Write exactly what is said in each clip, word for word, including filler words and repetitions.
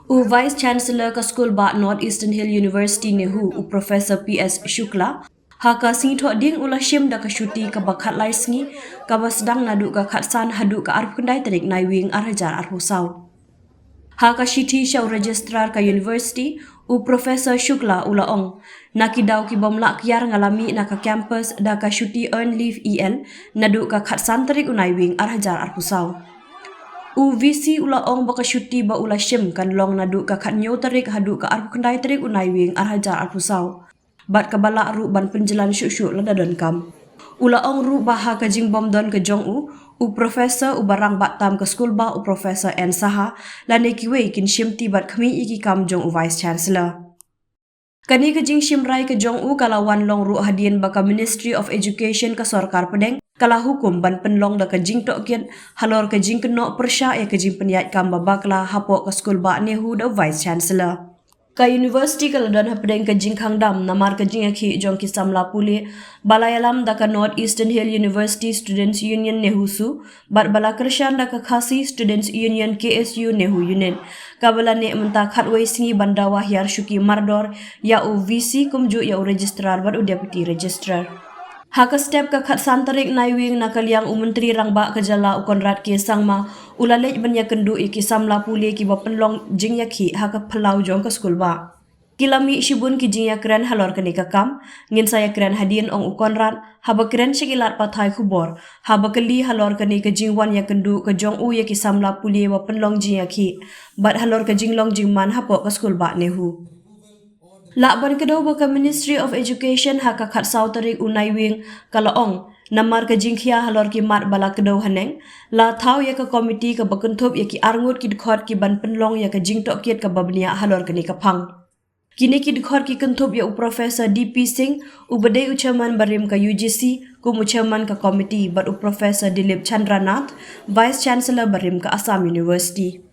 U Vice Chancellor ka skulbah North Eastern Hill University NEHU, u Professor P S Shukla, ha ka sngi Thohdieng u la shim da ka shuti kaba khatlai sngi, kaba sdang naduh ka khatsan haduh ka arphew khyndai tarik Naiwieng ar hajar arphew saw. Ha ka shithi sha u Registrar ka University, u Professor Shukla u la ong, na ki daw ki bym lah kiar nga la mih na ka campus da ka shuti earned leave E L naduh ka khatsan tarik u Naiwieng ar hajar arphew saw. U V C u la ong ba ka shuti ba u la shim kan long naduh ka khathynñiew tarik haduh ka arphew khyndai tarik u Naiwieng ar hajar arphew saw. Bad kaba lah ruh ban pynjlan shuh shuh lada donkam. U la ong ruh ba ha ka jingbym don ka jong u, u Professor uba rangbah tam ka skulbah u Professor N Saha, lane kiwei kin shimti bad khmih ïa ki kam jong u Vice Chancellor. Kane ka jingshim rai ka jong u ka la wan long ruh hadien ba ka Ministry of Education ka sorkar pdeng ka la hukum ban pynlong da ka jingtohkit halor ka jingkynnoh pyrshah ïa ka jingpynïaid kam ba bakla hapoh ka skulbah NEHU da u Vice Chancellor. Ka University ka la don hapdeng ka jingkhang dam namar ka jingïakhih jong ki samla pule ba la ïalam da ka North Eastern Hill University Students Union NEHUSU bad ba la kyrshan da ka Khasi Students Union KSU NEHU Unit, kaba la neh mynta khatwei sngi ban dawa hiar shuki mardor ïa u V C kumjuh ïa u Registrar bad u Deputy Registrar. Ha ka step ka khatsan tarik Naiwieng na ka liang u Myntri Rangbah ka jylla u Conrad K Sangma u la leit ban ïakynduh ïa ki samla pule kiba pynlong jingïakhih ha ka phyllaw jong ka skulbah. Ki la mih shibun ki jingïakren halor kane ka kam, ngin sa ïakren hadien, ong u Conrad, haba kren sha ki lad pathai khubor, haba kylli halor kane ka jingwan ïakynduh ka jong u ïa ki samla pule ba pynlong jingïakhih bad halor ka jinglong jingman hapoh ka skulbah NEHU. Lah ban kdew ba ka Ministry of Education ha ka khatsaw tarik u Naiwieng ka la ong, namar ka jingkhia halor ki mat ba la kdew haneng, la thaw ïa ka komiti kaba kynthup ïa ki arngut ki dkhot ki ban pynlong ïa ka jingtohkit kaba bniah halor kane ka phang. Kine ki dkhot ki kynthup ïa u Professor D P Singh, uba dei u Chairman barim ka U G C, kum u Chairman ka komiti, bad u Professor Dilip Chandra Nath, Vice Chancellor barim ka Assam University.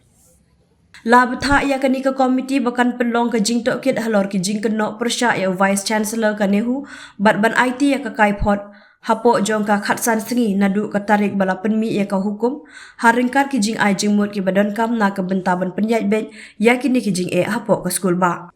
La bthah ïa kane ka komiti ba kan pynlong ka jingtohkit halor ki jingkynnoh pyrshah ïa u Vice Chancellor ka NEHU bad ban aiti ïa ka kaiphod hapoh jong ka khatsan sngi naduh ka tarik ba la pynmih ïa ka hukum, ha ryngkat ki jingai jingmut kiba donkam na ka bynta ban pynïaid beit ïa kine ki jingeh hapoh ka skulbah.